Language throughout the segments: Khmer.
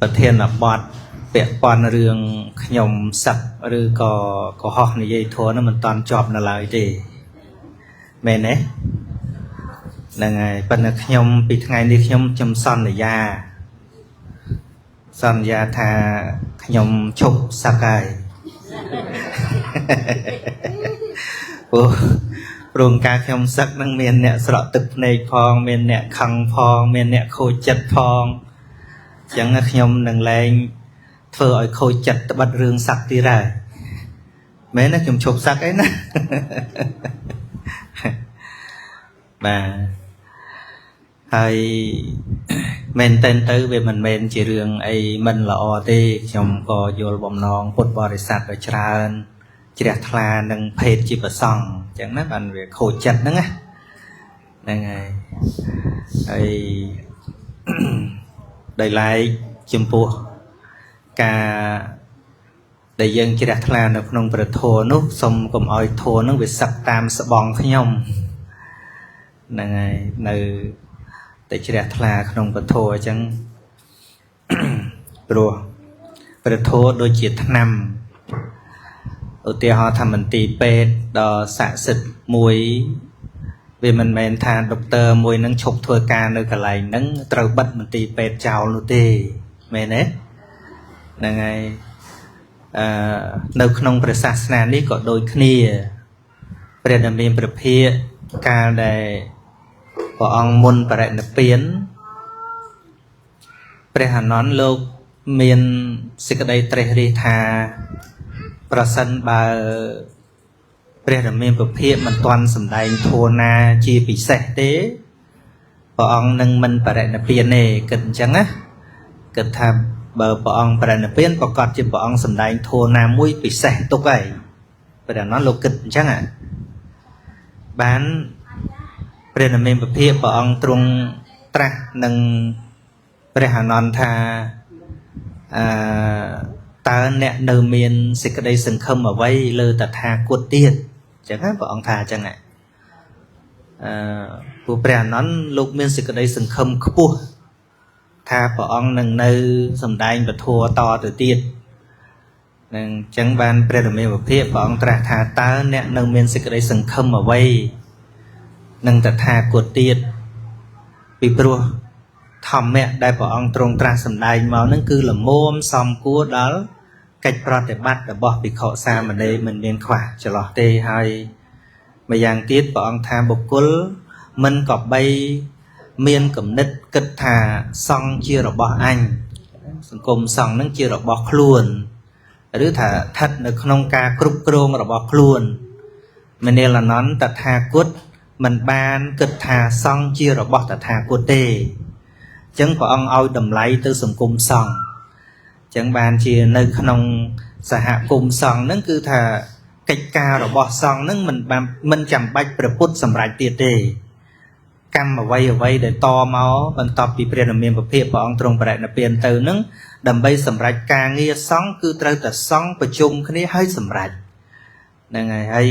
ប្រធានបទពាក់ព័ន្ធរឿងខ្ញុំសឹកឬក៏កុហកនិយាយធម៌នោះមិនតាន់ជាប់នៅឡើយទេមែនទេហ្នឹងហើយប៉ុន្តែខ្ញុំពីថ្ងៃនេះខ្ញុំសន្យាសន្យាថាខ្ញុំឈប់សឹកហើយព្រោះព្រមការខ្ញុំសឹកនឹងមានអ្នកស្រក់ទឹកភ្នែកផងមានអ្នកខឹងផងមានអ្នកខូចចិត្តផងអញ្ចឹងខ្ញុំនឹងលែងធ្វើឲ្យខូចចិត្តត្បិតរឿងសឹកទៀតហើយមែនណាខ្ញុំឈប់សឹកអីណាបាទហើយមែនតែនទៅវាមិនមែនជារឿងអីមិនល្អទេខ្ញុំក៏យល់បំណងពុទ្ធបរិស័ទឲ្យច្រើនជ្រះថ្លានឹងភេទជាប្រសង់អញ្ចឹងណាបានវាខូចចិត្តហ្នឹងណាហ្នឹងហើយហើយដោយឡែកចំពោះការដែលយើងជ្រះថ្លានៅក្នុងព្រះធម៌នោះសូមកុំឲ្យធម៌ហ្នឹងវាសឹកតាមស្បង់ខ្ញុំហ្នឹងហើយនៅតែជ្រះថ្លាក្នុងព្រះធម៌អញ្ចឹងព្រោះព្រះធម៌ដូចជាថ្នាំឧទាហរណ៍ថាមន្ទីរពេទ្យដ៏ស័ក្តិសិទ្ធិមួយវាមិនមែនថាដុកទ័រមួយនឹងឈប់ធ្វើការនៅកន្លែងហ្នឹងត្រូវបិទមន្ទីរពេទ្យចោលនោះទេមែនទេហ្នឹងហើយនៅក្នុងព្រះសាសនានេះក៏ដូចគ្នាព្រះដ៏មានព្រះភិក្ខកាលដែលព្រះអង្គមុនបរិនិព្វានព្រះអានន្ទលោកមានសេចក្តីត្រេះរិះថាប្រសិនបើព្រះដ៏មានព្រះភិក្ខមិនទាន់សម្ដែងធម៌ណាជាពិសេសទេព្រះអង្គនឹងមិនបរិនិព្វានទេគិតអញ្ចឹងណាគិតថាបើព្រះអង្គបរិនិព្វានប្រកាសជាព្រះអង្គសម្ដែងធម៌ណាមួយពិសេសទុកហើយព្រះអានន្ទលោកគិតអញ្ចឹងបានព្រះដ៏មានព្រះភិក្ខព្រះអង្គទ្រង់ត្រាស់នឹងព្រះអានន្ទថាតើអ្នកនៅមានសេចក្តីសង្ឃឹមអ្វីលើតថាគតទៀតអញ្ចឹងណាព្រះអង្គថាអញ្ចឹងព្រោះព្រះអានន្ទលោកមានសេចក្តីសង្ឃឹមខ្ពស់ថាព្រះអង្គនឹងនៅសម្ដែងពធតទៅទៀតនឹងអញ្ចឹងបានព្រះដ៏មានព្រះភិក្ខព្រះអង្គត្រាស់ថាតើអ្នកនៅមានសេចក្តីសង្ឃឹមអ្វីនឹងតថាគតទៀតពីព្រោះធម្មៈដែលព្រះអង្គទ្រង់ត្រាស់សម្ដែងមកនឹងគឺល្មមសំគួរដល់កិច្ចប្រតិបត្តិរបស់ភិក្ខុសាមណេរមិនមានខ្វះចន្លោះទេហើយម្យ៉ាងទៀតព្រះអង្គថាបុគ្គលមិនក៏បីមានគំនិតគិតថាសង្ឃជារបស់អញសង្គមសង្ឃនឹងជារបស់ខ្លួនឬថាស្ថិតនៅក្នុងការគ្រប់គ្រងរបស់ខ្លួនមនាលអនន្តតថាគតមិនបានគិតថាសង្ឃជារបស់តថាគតទេអញ្ចឹងព្រះអង្គឲ្យតម្លៃទៅសង្គមសង្ឃអញ្ចឹងបានជានៅក្នុងសហគមន៍សង្ឃហ្នឹងគឺថាកិច្ចការរបស់សង្ឃហ្នឹងមិនចាំបាច់ព្រះពុទ្ធសម្រេចទៀតទេកម្មអ្វីអ្វីដែលតមកបន្ទាប់ពីព្រះដ៏មានព្រះភិក្ខព្រះអង្គទ្រង់បរិនិព្វានទៅហ្នឹងដើម្បីសម្រេចការងារសង្ឃគឺត្រូវតែសង្ឃប្រជុំគ្នាឲ្យសម្រេចហ្នឹងហើយហើយ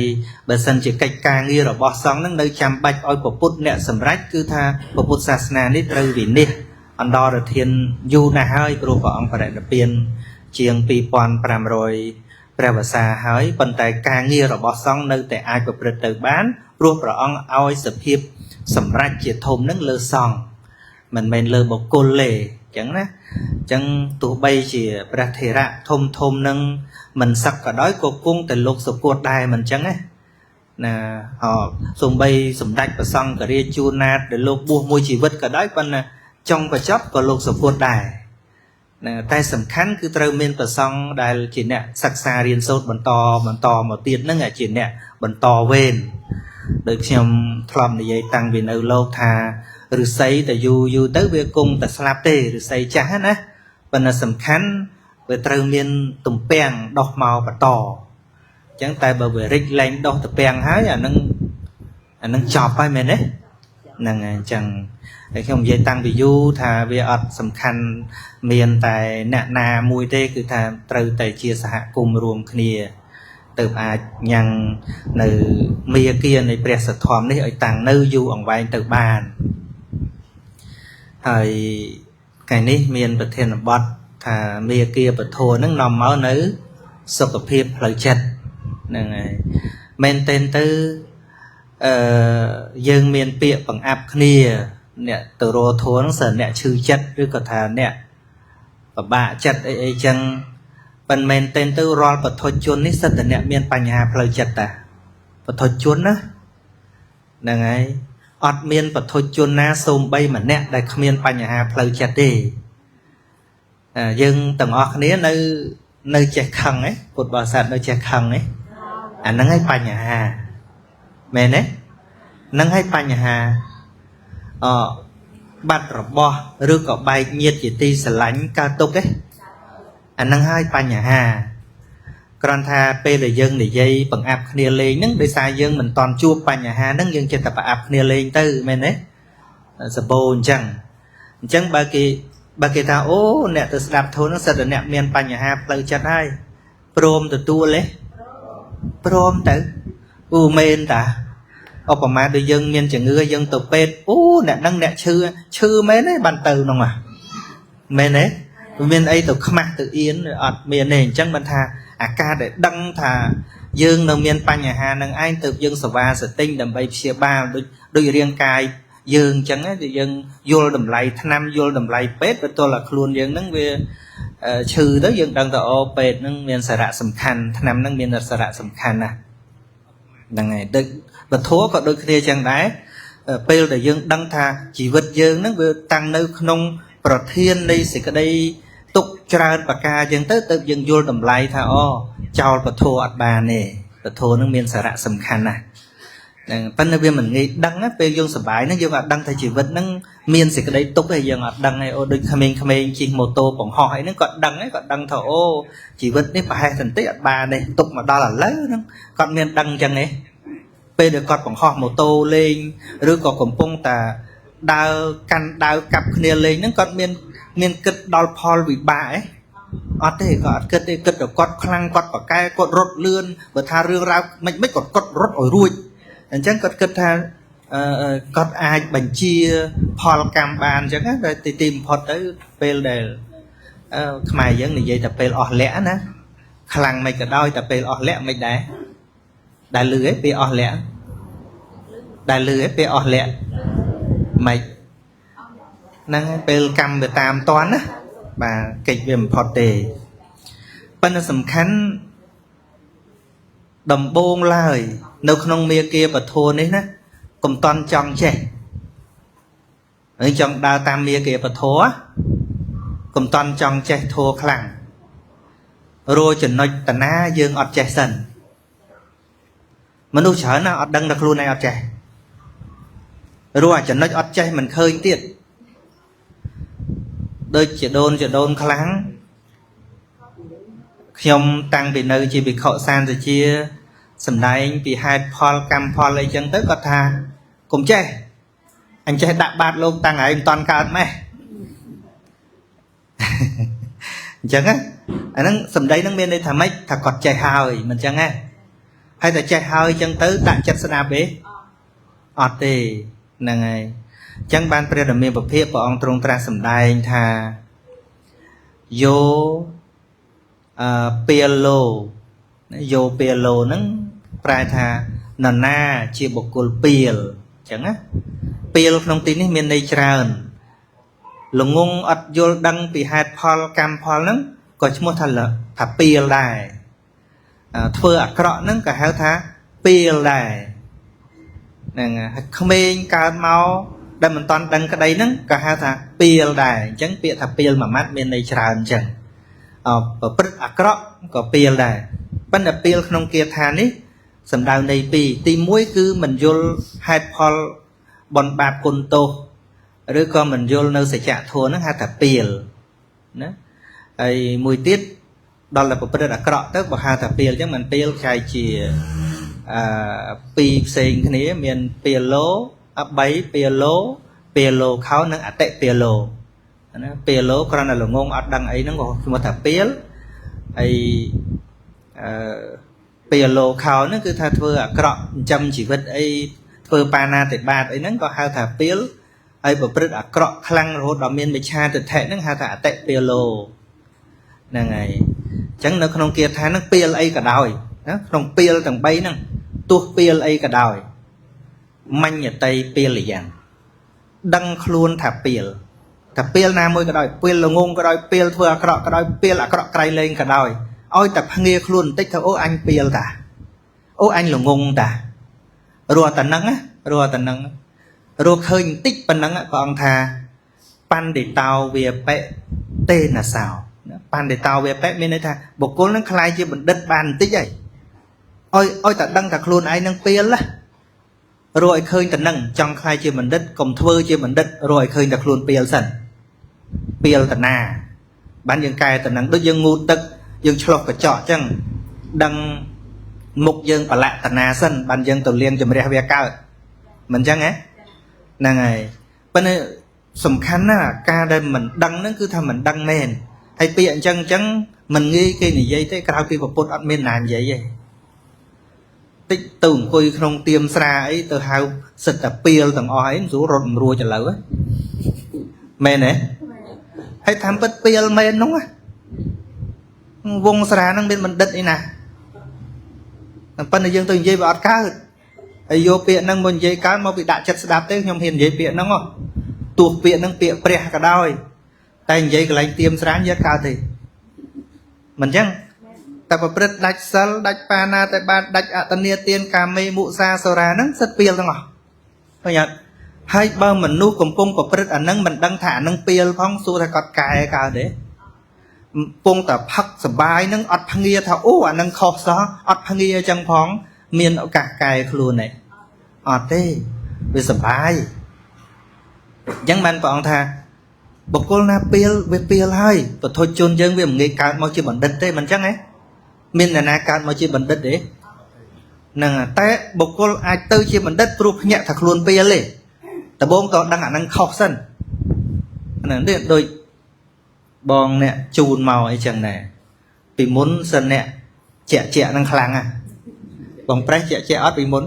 បើសិនជាកិច្ចការងាររបស់សង្ឃហ្នឹងនៅចាំបាច់ឲ្យព្រះពុទ្ធអ្នកសម្រេចគឺថាព្រះពុទ្ធសាសនានេះត្រូវវិនិច្ឆ័យអន្តរធានយូរណាស់ហើយព្រោះព្រះអង្គបរិនិព្វានជាង2500ព្រះវស្សាហើយប៉ុន្តែការងាររបស់សង្ឃនៅតែអាចប្រព្រឹត្តទៅបានព្រោះព្រះអង្គឲ្យសភាពសម្រេចជាធំនឹងលើសង្ឃមិនមែនលើបុគ្គលទេអញ្ចឹងណាអញ្ចឹងទោះបីជាព្រះថេរៈធំធំនឹងមិនសឹកក៏ដោយក៏គង់តែលោកសុគតដែរមិនអញ្ចឹងណាណាអសូម្បីសម្ដេចព្រះសង្ឃរាជជួនណាតដែលលោកបួសមួយជីវិតក៏ដោយប៉ុន្តែចុងបញ្ចប់ក៏លោកសុគតដែរណាតែសំខាន់គឺត្រូវមានព្រះសង្ឃដែលជាអ្នកសិក្សារៀនសូត្របន្តបន្តមកទៀតហ្នឹងជាអ្នកបន្តវេនដោយខ្ញុំធ្លាប់និយាយតាំងពីនៅលោកថាឫស្សីតែយូរយូរទៅវាគង់តែស្លាប់ទេឫស្សីចាស់ណាប៉ុន្តែសំខាន់វាត្រូវមានទំពាំងដោះមកបន្តអញ្ចឹងតែបើវារិចលែងដោះទំពាំងហើយអានឹងចប់ហើយមែនទេហ្នឹងហើយអញ្ចឹងហើយខ្ញុំនិយាយតាំងពីយូរថាវាអត់សំខាន់មានតែអ្នកណាមួយទេគឺថាត្រូវតែជាសហគមន៍រួមគ្នាទៅអាចញ៉ាំងនៅមាគានៃព្រះសទ្ធំនេះឲ្យតាំងនៅយូរអង្វែងទៅបានហើយថ្ងៃនេះមានប្រធានបទ ថាមេគាពធហ្នឹងនាំមកនៅសុខភាពផ្លូវចិត្តហ្នឹងហើយមែនទែនទៅអឺយើងមានពាក្យបង្អាប់គ្នាអ្នកទៅរកធัวហ្នឹងសើអ្នកឈឺចិត្តឬក៏ថាអ្នកពិបាកចិត្តអីអីចឹងប៉ុន្តែមែនទែនទៅរាល់បទជននេះសិតតែអ្នកមានបញ្ហាផ្លូវចិត្តតាបទជនណាហ្នឹងហើយអត់មានបទជនណាសូម្បីម្នាក់ដែលគ្មានបញ្ហាផ្លូវចិត្តទេយើងទាំងអស់គ្នានៅចេះខឹងឯងពុទ្ធបរិស័ទនៅចេះខឹងឯងអាហ្នឹងឯងបញ្ហាមែនទេហ្នឹងឯងបញ្ហាអបាត់របស់ឬក៏បែកញាតិជាទីស្រឡាញ់កើតទុកឯងអាហ្នឹងហើយបញ្ហាគ្រាន់ថាពេលដែលយើងនិយាយបង្អាប់គ្នាលេងហ្នឹងដោយសារយើងមិនតន់ជួបបញ្ហាហ្នឹងយើងចិត្តតែបង្អាប់គ្នាលេងទៅមែនទេសបោអញ្ចឹងអញ្ចឹងបើគេថាអូអ្នកទៅស្ដាប់ធម៌ហ្នឹងសិតតែអ្នកមានបញ្ហាផ្លូវចិត្តហើយព្រមទទួលទេព្រមទៅអូមែនតាឧបមាដូចយើងមានជំងឺយើងទៅពេទ្យអូអ្នកហ្នឹងអ្នកឈឺឈឺមែនទេបានទៅហ្នឹងហ៎មែនទេមានអីទៅខ្មាស់ទៅអៀនអត់មានទេអញ្ចឹងបានថាអាការដែលដឹងថាយើងនៅមានបញ្ហានឹងឯងទៅយើងសវាសទិញដើម្បីព្យាបាលដូចរាងកាយយើងអញ្ចឹងយើងយល់តម្លៃថ្នាំយល់តម្លៃពេទ្យបើទល់តែខ្លួនយើងហ្នឹងវាឈឺទៅយើងដឹងថាអូពេទ្យហ្នឹងមានសារៈសំខាន់ថ្នាំហ្នឹងមានសារៈសំខាន់ណាស់ហ្នឹងហើយដូចពធក៏ដូចគ្នាចឹងដែរពេលដែលយើងដឹងថាជីវិតយើងហ្នឹងវាតាំងនៅក្នុងប្រធាននៃសេចក្តីទុកច្រើនប្រការចឹងទៅទៅយើងយល់តម្លៃថាអូចោលពធអត់បានទេពធនឹងមានសារៈសំខាន់ណាស់ហ្នឹងប៉ុន្តែវាមិនងាយដឹងណាពេលយើងសប្បាយហ្នឹងយើងអត់ដឹងថាជីវិតហ្នឹងមានសេចក្តីទុកទេយើងអត់ដឹងទេអូដូចក្មេងៗជិះម៉ូតូបង្ហោះអីហ្នឹងគាត់ដឹងទេគាត់ដឹងថាអូជីវិតនេះប្រហែលសន្តិអត់បានទេទុកមកដល់ឥឡូវហ្នឹងគាត់មានដឹងចឹងទេពេលដែលគាត់បង្ហោះម៉ូតូលេងឬក៏កំពុងតាដើរកាន់ដាវកាប់គ្នាលេងហ្នឹងគាត់មានគិតដល់ផលវិបាកឯងអត់ទេគាត់អត់គិតទេគិតតែគាត់ខ្លាំងគាត់ប្រកែគាត់រត់លឿនបើថារឿងរ៉ាវមិនគាត់រត់ឲ្យរួចអញ្ចឹងគាត់គិតថាគាត់អាចបញ្ជាផលកម្មបានអញ្ចឹងណាតែទីបំផុតទៅពេលដែលខ្មែរយើងនិយាយតែពេលអស់លក្ខណាខ្លាំងមិនក៏ដោយតែពេលអស់លក្ខមិនដែរដែលលឺឯងពេលអស់លក្ខដែលលឺឯងពេលអស់លក្ខមិនហ្នឹងហើយពេលកម្មវាតាមតន់ណាបាទកិច្ចវាមិនផុតទេប៉ុន្តែសំខាន់ដំបូងឡើយនៅក្នុងមេគាពធនេះណាកុំតន់ចង់ចេះហើយចង់ដើរតាមមេគាពធកុំតន់ចង់ចេះធัวខ្លាំងរោចំណុចតាណាយើងអត់ចេះសិនមនុស្សច្រើនណាអត់ដឹងថាខ្លួនឯងអត់ចេះរោអាចំណុចអត់ចេះមិនឃើញទៀតដូចជាដូនខ្លាំងខ្ញុំតាំងពីនៅជាភិក្ខុសានសជាសម្ដែងពីហេតុផលកម្មផលអីចឹងទៅគាត់ថាកុំចេះអញចេះដាក់បាតលោកតាំងឯងមិនតាន់កើតម៉េះអញ្ចឹងណាអាហ្នឹងសម្ដីហ្នឹងមានន័យថាម៉េចថាគាត់ចេះហើយមិនចឹងណាហើយតែចេះហើយចឹងទៅដាក់ចិត្តស្ដាប់ទេអត់ទេហ្នឹងហើយអញ្ចឹងបានព្រះដ៏មានពភាកព្រះអង្គទ្រង់ត្រាស់សម្ដែងថាយោពាលោយោពាលោហ្នឹងប្រែថានរណាជាបុគ្គលពាលអញ្ចឹងណាពាលក្នុងទីនេះមានន័យច្រើនល្ងងអត់យល់ដឹងពីហេតុផលកម្មផលហ្នឹងក៏ឈ្មោះថាពាលដែរធ្វើអាក្រក់ហ្នឹងក៏ហៅថាពាលដែរហ្នឹងហើយក្មេងកើតមកដែលមិនតាន់ដឹងក្តីហ្នឹងក៏ហៅថាពាលដែរអញ្ចឹងពាក្យថាពាលមួយម៉ាត់មានន័យច្រើនអញ្ចឹងប្រព្រឹត្តអាក្រក់ក៏ពាលដែរប៉ុន្តែពាលក្នុងគាថានេះសំដៅនៃពីរទី1គឺមិនយល់ហេតុផលបុណ្យបាបគុណទោសឬក៏មិនយល់នៅសច្ចធម៌ហ្នឹងហៅថាពាលណាហើយមួយទៀតដល់តែប្រព្រឹត្តអាក្រក់ទៅបើហៅថាពាលអញ្ចឹងមិនពាលចែកជាពីរផ្សេងគ្នាមានពាលោ3ពាលោពាលោខោនិងអតិពាលោណាពាលោគ្រាន់តែល្ងងអត់ដឹងអីហ្នឹងក៏ឈ្មោះថាពាលហើយពាលោខោហ្នឹងគឺថាធ្វើអាក្រក់ចិញ្ចឹមជីវិតអីធ្វើបាណាតិបាតអីហ្នឹងក៏ហៅថាពាលហើយប្រព្រឹត្តអាក្រក់ខ្លាំងរហូតដល់មានមិច្ឆាទិដ្ឋិហ្នឹងហៅថាអតិពាលោ ហ្នឹងហើយអញ្ចឹងនៅក្នុងគាថាហ្នឹងពីលអីក៏ដោយណាក្នុងពីលទាំង3ហ្នឹងទោះពីលអីក៏ដោយមញ្ញតីពីលយ៉ាងដឹងខ្លួនថាពីលថាពីលណាមួយក៏ដោយពីលល្ងងក៏ដោយពីលធ្វើអាក្រក់ក៏ដោយពីលអាក្រក់ក្រៃលែងក៏ដោយឲ្យតែភ្ងាខ្លួនបន្តិចថាអូអញពីលតាអូអញល្ងងតារស់តែហ្នឹងណារស់តែហ្នឹងរស់ឃើញបន្តិចប៉ុណ្ណឹងព្រះអង្គថាបណ្ឌិតោវាបិតេនសោបណ្ឌិតោវាបិមានន័យថាបុគ្គលនឹងក្លាយជាបណ្ឌិតបានបន្តិចហើយឲ្យតែដឹងថាខ្លួនឯងនឹងពីលណារកឲ្យឃើញតែនឹងចង់ក្លាយជាបណ្ឌិតកុំធ្វើជាបណ្ឌិតរកឲ្យឃើញតែខ្លួនពីលសិនពីលតាណាបានយើងកែតែនឹងដូចយើងងូតទឹកយើងឆ្លុះកញ្ចក់អញ្ចឹងដឹងមុខយើងប្រឡាក់តាណាសិនបានយើងទៅលាងជំរះវាកើតមិនអញ្ចឹងហ៎ហ្នឹងហើយប៉ុន្តែសំខាន់ណាស់ការដែលមិនដឹងហ្នឹងគឺថាមិនដឹងមែនហើយពាក្យអញ្ចឹងមិនងាយគេនិយាយទេក្រៅពីពុទ្ធអត់មានណានិយាយទេតិចទៅអង្គុយក្នុងទៀមស្រាអីទៅហៅសិតតែពីលទាំងអស់អីមិនស្រួលរត់មិនរួចឥឡូវមែនទេហើយតាមពិតពីលមែននោះវងស្រាហ្នឹងមានបណ្ឌិតអីណាប៉ុន្តែយើងទៅនិយាយវាអត់កើតហើយយកពាក្យហ្នឹងមកនិយាយកើតមកពីដាក់ចិត្តស្ដាប់ទេខ្ញុំហ៊ាននិយាយពាក្យហ្នឹងទោះពាក្យហ្នឹងពាក្យព្រះក៏ដោយតែនិយាយកន្លែងទៀមស្រានិយាយកើតទេមិនអញ្ចឹងតែប្រព្រឹត្តដាច់សិលដាច់បាណាតែបានដាច់អតនីទានកាមេមុសាសូរាហ្នឹងសិតពីលទាំងអស់ឃើញអត់ហើយបើមនុស្សកំពុងប្រព្រឹត្តអាហ្នឹងមិនដឹងថាអាហ្នឹងពីលផងសួរថាគាត់កែកើតទេពងតែផឹកសបាយហ្នឹងអត់ភ្ងាថាអូអាហ្នឹងខុសសោះអត់ភ្ងាអញ្ចឹងផងមានឱកាសកែខ្លួនទេអត់ទេវាសបាយអញ្ចឹងបានព្រះអង្គថាបុគ្គលណាពីលវាពីលហើយពុទ្ធជនយើងវាមិនងាយកើតមកជាបណ្ឌិតទេមិនអញ្ចឹងហ៎មានអ្នកណាកើតមកជាបណ្ឌិតទេហ្នឹងតែបុគ្គលអាចទៅជាបណ្ឌិតព្រោះភ្ញាក់ថាខ្លួនពីលទេដំបូងក៏ដឹងអាហ្នឹងខុសសិនហ្នឹងនេះដូចបងអ្នកជូនមកអីចឹងដែរពីមុនសិនអ្នកជាក់ជាក់ហ្នឹងខ្លាំងហ่ะបងប្រេះជាក់ជាក់អត់ពីមុន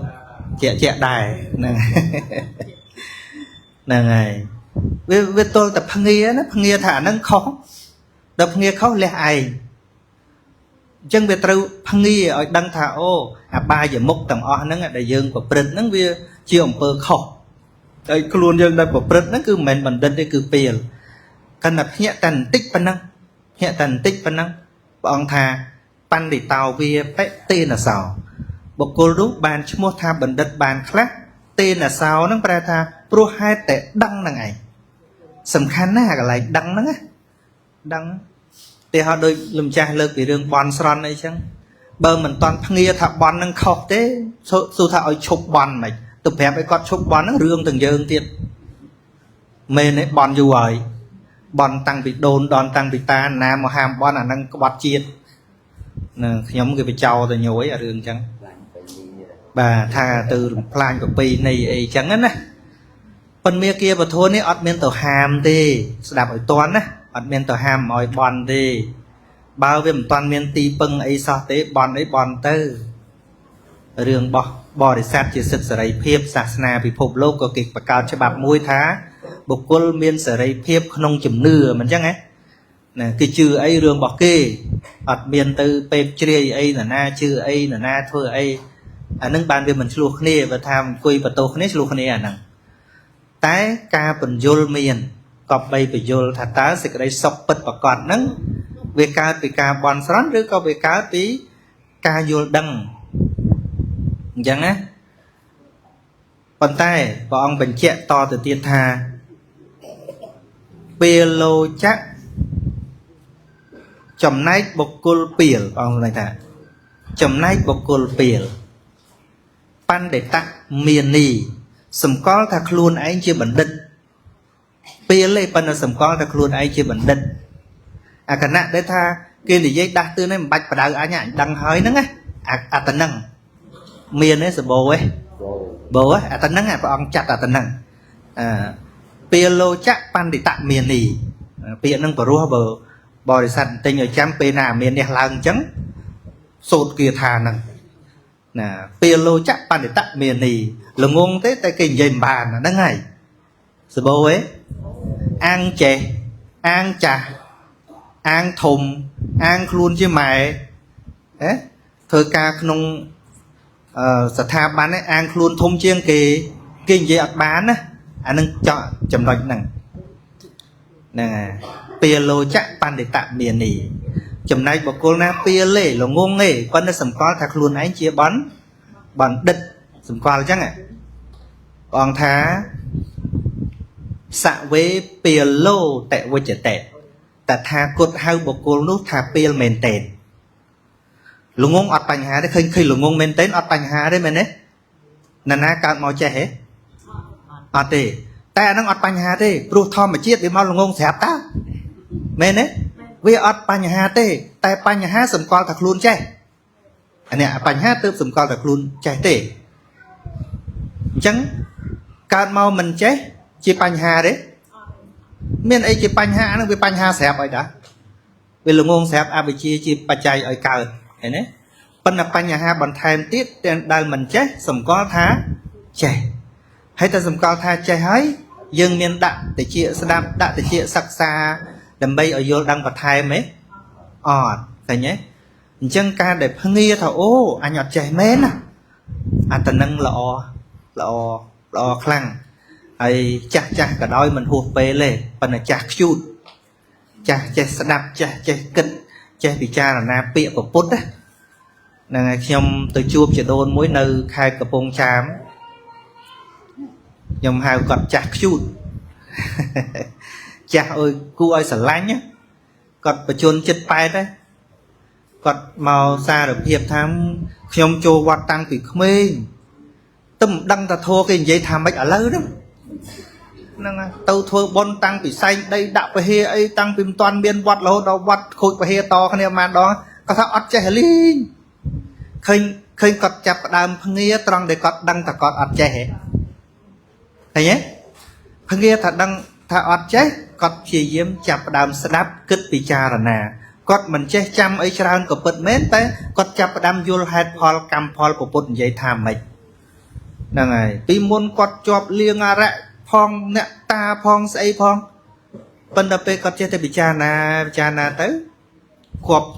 ជាក់ជាក់ដែរហ្នឹងហ្នឹងហើយវាទល់តែភ្ងាណាភ្ងាថាអាហ្នឹងខុសដល់ភ្ងាខុសលះឯងអញ្ចឹងវាត្រូវភ្ងាឲ្យដឹងថាអូអបាយមុខទាំងអស់ហ្នឹងដែលយើងប្រព្រឹត្តហ្នឹងវាជាអំពើខុសហើយខ្លួនយើងដែលប្រព្រឹត្តហ្នឹងគឺមិនមែនបណ្ឌិតទេគឺពីលកណ្ដាភ្ញាក់តែបន្តិចប៉ុណ្ណឹងភ្ញាក់តែបន្តិចប៉ុណ្ណឹងព្រះអង្គថាបណ្ឌិតោវាបិតេនសោបុគ្គលនោះបានឈ្មោះថាបណ្ឌិតបានខ្លះតេនសោហ្នឹងប្រែថាព្រោះហេតុតែដឹងហ្នឹងឯងសំខាន់ណាស់កន្លែងដឹងហ្នឹងណាដឹងទេហោះដូចលំចាស់លើកពីរឿងបន់ស្រន់អីចឹងបើមិនតាន់ភ្ងាថាបន់ហ្នឹងខុសទេសួរថាឲ្យឈប់បន់មិនទៅប្រាប់ឲ្យគាត់ឈប់បន់ហ្នឹងរឿងទាំងយើងទៀតមែនទេបន់យូរហើយបន់តាំងពីដូនដនតាំងពីតាណាមកហាមបន់អាហ្នឹងក្បត់ជាតិនឹងខ្ញុំគេបញ្ចោទៅញយអារឿងចឹងបាទថាទៅរំផ្លាញប្រពៃណីអីចឹងណាប៉ុន្មានគាពធនេះអត់មានទៅហាមទេស្ដាប់ឲ្យតន់ណាអត់មានទៅហាមឲ្យបន់ទេបើវាមិនតាន់មានទីពឹងអីសោះទេបន់អីបន់ទៅរឿងរបស់បរិស័ទជាសិទ្ធិសេរីភាពសាសនាពិភពលោកក៏គេបង្កើតច្បាប់មួយថាបុគ្គលមានសេរីភាពក្នុងជំនឿមិនចឹងហ៎ណាគេជឿអីរឿងរបស់គេអត់មានទៅពេបជ្រាយអីណាណាជឿអីណាណាធ្វើអីអានឹងបានវាមិនឆ្លោះគ្នាបើថាអង្គុយបន្ទោសគ្នាឆ្លោះគ្នាអាហ្នឹងតែការពន្យល់មានកប់បីពន្យល់ថាតើសេចក្តីសុខពិតប្រាកដហ្នឹងវាកើតពីការបន់ស្រន់ឬក៏វាកើតពីការយល់ដឹងអញ្ចឹងណាប៉ុន្តែព្រះអង្គបញ្ជាក់តទៅទៀតថាពេលលោចៈចំណែកបុគ្គលពីលព្រះអង្គសម្ដែងថាចំណែកបុគ្គលពីលបណ្ឌិតមាននីសម្គាល់ថាខ្លួនឯងជាបណ្ឌិតពីលទេប៉ុន្តែសម្គាល់ថាខ្លួនឯងជាបណ្ឌិតអាគណៈដែលថាគេនិយាយដាស់តឿនឯងមិនបាច់បដៅអញអញដឹងហើយហ្នឹងណាអាតហ្នឹងមានទេសបោឯងបោអាតហ្នឹងព្រះអង្គចាត់អាតហ្នឹងអឺពេលលោចៈបណ្ឌិតមាននីពាក្យហ្នឹងបរោះបើបរិស័ទទិញឲ្យចាំពេលណាមាននេះឡើងអញ្ចឹងសូត្រគាថាហ្នឹងណាពេលលោចៈបណ្ឌិតមាននីល្ងងទេតែគេនិយាយមិនបានហ្នឹងហើយសបោឯងអាងចេះអាងចាស់អាងធំ អាងខ្លួនជាម៉ែហ៎ធ្វើការក្នុងស្ថាប័នឯងអាងខ្លួនធំជាងគេគេនិយាយអត់បានណាអានឹងចង់ចំណុចហ្នឹងហ្នឹងហើយពាលោចៈបណ្ឌិតមានីចំណែកបុគ្គលណាពាលេល្ងងទេប៉ុន្តែសម្គាល់ថាខ្លួនឯងជាបណ្ឌិតសម្គាល់អញ្ចឹងព្រះអង្គថាសវេពាលោតវិជ្ជតិតថាគតហៅបុគ្គលនោះថាពាលមែនទែនល្ងងអត់បញ្ហាទេឃើញល្ងងមែនទែនអត់បញ្ហាទេមែនទេណាណាកើតមកចេះហ៎អត់ទេតែអានឹងអត់បញ្ហាទេព្រោះធម្មជាតិវាមកល្ងងស្រាប់តើមែនទេវាអត់បញ្ហាទេតែបញ្ហាសម្គាល់ថាខ្លួនចេះអានេះបញ្ហាទើបសម្គាល់ថាខ្លួនចេះទេអញ្ចឹងកើតមកមិនចេះជាបញ្ហាទេមានអីជាបញ្ហាហ្នឹងវាបញ្ហាស្រាប់អីតាវាល្ងងស្រាប់អវិជ្ជាជាបច្ច័យឲ្យកើតឃើញទេប៉ុន្តែបញ្ហាបន្ថែមទៀតទាំងដែលមិនចេះសម្គាល់ថាចេះហើយតែសម្គាល់ថាចេះហើយយើងមានដាក់តិចស្ដាប់ដាក់តិចសិក្សាដើម្បីឲ្យយល់ដឹងបន្ថែមទេអត់ឃើញទេអញ្ចឹងការដែលភ្ងាថាអូអញអត់ចេះមែនណាអាតនឹងល្អល្អល្អខ្លាំងហើយចាស់ចាស់ក៏ដោយមិនហួសពេលទេប៉ុន្តែចាស់ខ្ជូតចាស់ចេះស្ដាប់ចាស់ចេះគិតចេះពិចារណាពាក្យពុទ្ធណាហ្នឹងហើយខ្ញុំទៅជួបជីដូនមួយនៅខេត្តកំពង់ចាមខ្ញុំហៅគាត់ចាស់ខ្ជូតចាស់អើយគួរឲ្យស្រឡាញ់គាត់បញ្ជនចិត្តប៉ែតដែរគាត់មកសារភាពថាខ្ញុំចូលវត្តតាំងពីក្មេងតែមិនដឹងថាធัวគេនិយាយថាម៉េចឥឡូវហ្នឹងហ្នឹងទៅធ្វើបុណ្យតាំងពីសែងដីដាក់ពហិអីតាំងពីមិនទាន់មានវត្តរហូតដល់វត្តខូចពហិតគ្នាប៉ុន្មានដងគាត់ថាអត់ចេះលីងឃើញគាត់ចាប់ផ្ដើមភ្ងាត្រង់ដែលគាត់ដឹងថាគាត់អត់ចេះហ៎ឃើញទេភ្ងាថាដឹងថាអត់ចេះគាត់ព្យាយាមចាប់ផ្ដើមស្ដាប់គិតពិចារណាគាត់មិនចេះចាំអីច្រើនក៏ពិតមែនតែគាត់ចាប់ផ្ដើមយល់ហេតុផលកម្មផលពុទ្ធនិយាយថាម៉េចហ្នឹងហើយពីមុនគាត់ជាប់លៀងអរៈផងអ្នកតាផងស្អីផងប៉ុន្តែពេលគាត់ចេះតែពិចារណាទៅគាត់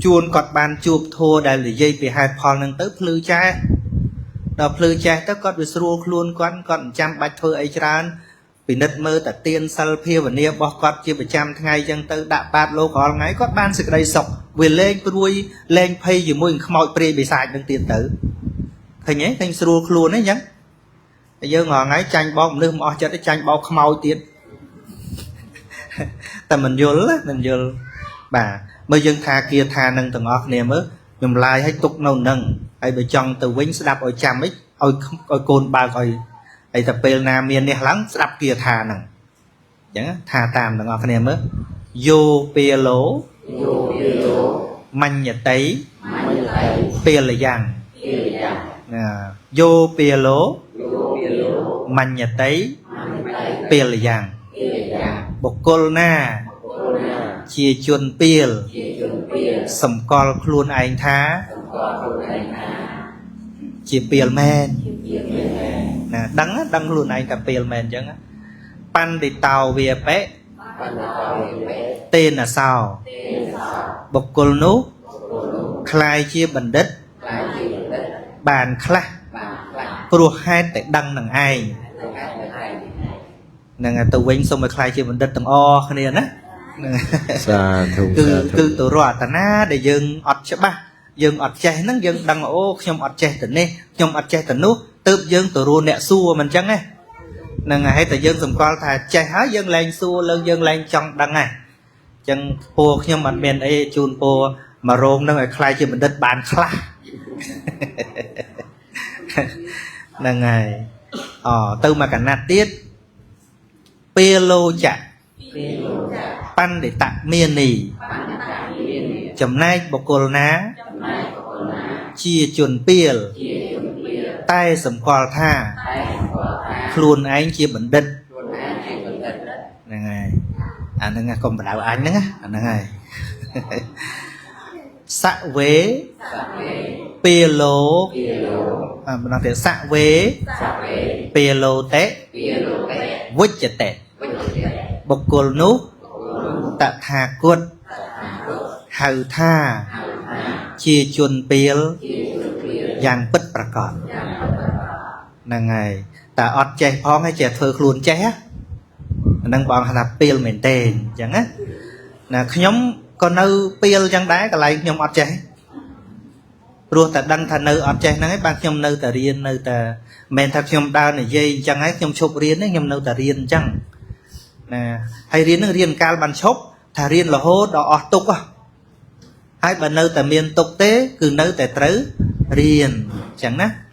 ជួនគាត់បានជួបធัวដែលនិយាយពីហេតុផលហ្នឹងទៅភ្លឺចេះដល់ភ្លឺចេះទៅគាត់វាស្រួលខ្លួនគាត់គាត់មិនចាំបាច់ធ្វើអីច្រើនពិនិត្យមើលតែទានសិលភាវនារបស់គាត់ជាប្រចាំថ្ងៃចឹងទៅដាក់បាតលោករាល់ថ្ងៃគាត់បានសេចក្តីសុខវាលែងព្រួយលែងភ័យជាមួយនឹងខ្មោចព្រាយបិសាចនឹងទៀតទៅឃើញទេឃើញស្រួលខ្លួនទេចឹងតែយើងរាល់ថ្ងៃចាញ់បោកមនុស្សមិនអស់ចិត្តទេចាញ់បោកខ្មោចទៀតតែមិនយល់មិនយល់បាទមើលយើងថាគាថានឹងទាំងអស់គ្នាមើលខ្ញុំឡាយឲ្យទុកនៅនឹងហើយបើចង់ទៅវិញស្ដាប់ឲ្យចាំអីឲ្យកូនបើកឲ្យហើយតែពេលណាមាននេះឡើងស្ដាប់គាថាហ្នឹងអញ្ចឹងថាតាមទាំងអស់គ្នាមើលយោពាលោមញ្ញតិពាលយ៉ាងណាយោពាលោមញ្ញតិពាលយ៉ាងបុគ្គលណាជាជនពាលសម្គាល់ខ្លួនឯងថាជាពាលមែនណាដឹងខ្លួនឯងថាពាលមែនអញ្ចឹងបណ្ឌិតោវាបិទេនសោបុគ្គលនោះក្លាយជាបណ្ឌិតបានខ្លះព្រោះហេតុតែដឹងនឹងឯងនឹងទៅវិញសូមឲ្យក្លាយជាបណ្ឌិតទាំងអស់គ្នាណាសាធុគឺទៅរកអត្តនាដែលយើងអត់ច្បាស់យើងអត់ចេះហ្នឹងយើងដឹងអូខ្ញុំអត់ចេះទៅនេះខ្ញុំអត់ចេះទៅនោះទើបយើងទៅរួអ្នកសួរមិនអញ្ចឹងណាហ្នឹងហើយតែយើងសម្គាល់ថាចេះហើយយើងលែងសួរលើយើងលែងចង់ដឹងហ៎អញ្ចឹងពរខ្ញុំអត់មានអីជូនពរមករោងហ្នឹងឲ្យក្លាយជាបណ្ឌិតបានខ្លះហ្នឹងហើយអទៅមកកណាត់ទៀតពាលោចៈបណ្ឌិតមានីចំណែកបុគ្គលណាជាជនពាលតែសម្គាល់ថាខ្លួនឯងជាបណ្ឌិតហ្នឹងហើយអាហ្នឹងកុំបដៅអញហ្នឹងអាហ្នឹងហើយសវេពាលោម្ដងទៀតសវេពាលោតិវិជ្ជតិបុគ្គលនោះតថាគតហ ហៅថាជាជនពាលយ៉ាងពិតប្រាកដហ្នឹងហើយតែអត់ចេះផងហើយចេះធ្វើខ្លួនចេះហ្នឹងបងថាពាលមែនទេអញ្ចឹងណាណាខ្ញុំក៏នៅពាលអញ្ចឹងដែរកន្លែងខ្ញុំអត់ចេះព្រោះតែដឹងថានៅអត់ចេះហ្នឹងឯងបានខ្ញុំនៅតែរៀននៅតែមិនមែនថាខ្ញុំដើរនិយាយអញ្ចឹងហើយខ្ញុំឈប់រៀនទេខ្ញុំនៅតែរៀនអញ្ចឹងណាហើយរៀនហ្នឹងរៀនកាលបានឈប់ថារៀនរហូតដល់អស់ទុកហើយបើនៅតែមានទុកទេគឺនៅតែត្រូវរៀនអញ្ចឹងណា។